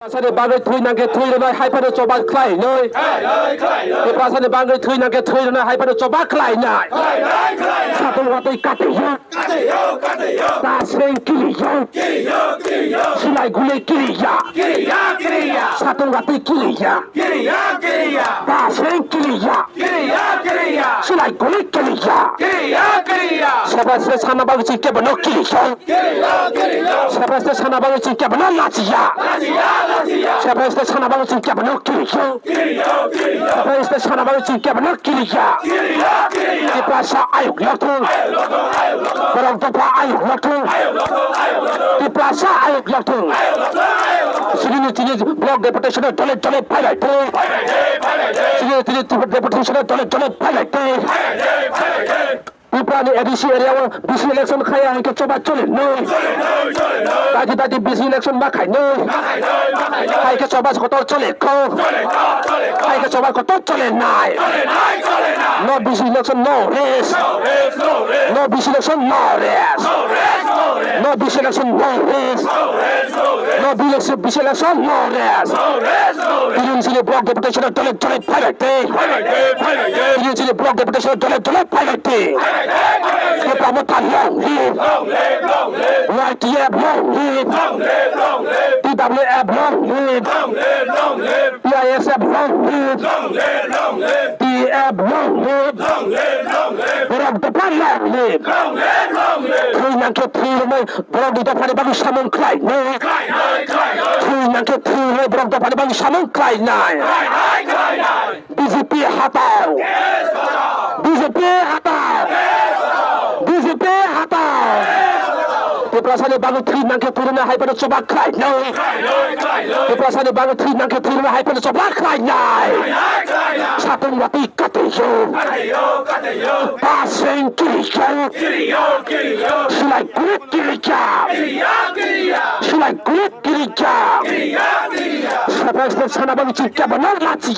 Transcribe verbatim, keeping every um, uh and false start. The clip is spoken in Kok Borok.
Tiprasani bagwi thwi nangkhe thwi rwnai hai phano choba khlainai. Tiprasani bagwi thwi nangkhe thwi rwnai hai phano choba khlainai. Satung watwi katio. Taseng kirio. Silai gulai kiria. Satung watwi kiria. Taseng kiria. Silai gulai kiria. Sebaste sana bagwi chikya bono kirio. Sebaste sana bagwi chikya bono lachiya. Sebaste sana bagwi chikya bono kirio. Sebaste sana bagwi chikya bono kiria. Tiprasa ayuk lokthung. Borok dopha ayuk lokthung. Tiprasa ayuk lokthung. Sini sini block deputation dole dole phaibai thung. Sini sini deputation dole dole phaibai thung. Tiprani A D C area o B C election khaya hai khe choba chole no. Dati dati B C election ma khai no. Hai khe choba kotor chole kho. Hai khe choba kotor chole nai. No B C election, no rest. No B C election, no rest. No B C election, no rest. No B C election, no rest. Tini sini block deputation dole dole phaibai thung. Tini sini block deputation dole dole phaibai thung. Tipra Motha long live. Y T F long live. T W F long live. T I S F long live. T F long live. Borok dopha long live. Thwi nangkhe thwi rwnai borok ni dophani bagwi samung khlainai. Thwi nangkhe thwi rwnai borok dophani bagwi samung khlainai. B J P hatao. B J P hatao. B J P hatao. Tiprasani bagwi thwi nangkhe thwi rwnai hai phano choba khlainai. Tiprasani bagwi thwi nangkhe thwi rwnai hai phano choba khlainai. Satung watwi katio. Taseng kirio. Silai gulai kiria. Silai gulai kiria. Sebaste sana bagwi chikya bono lachiya.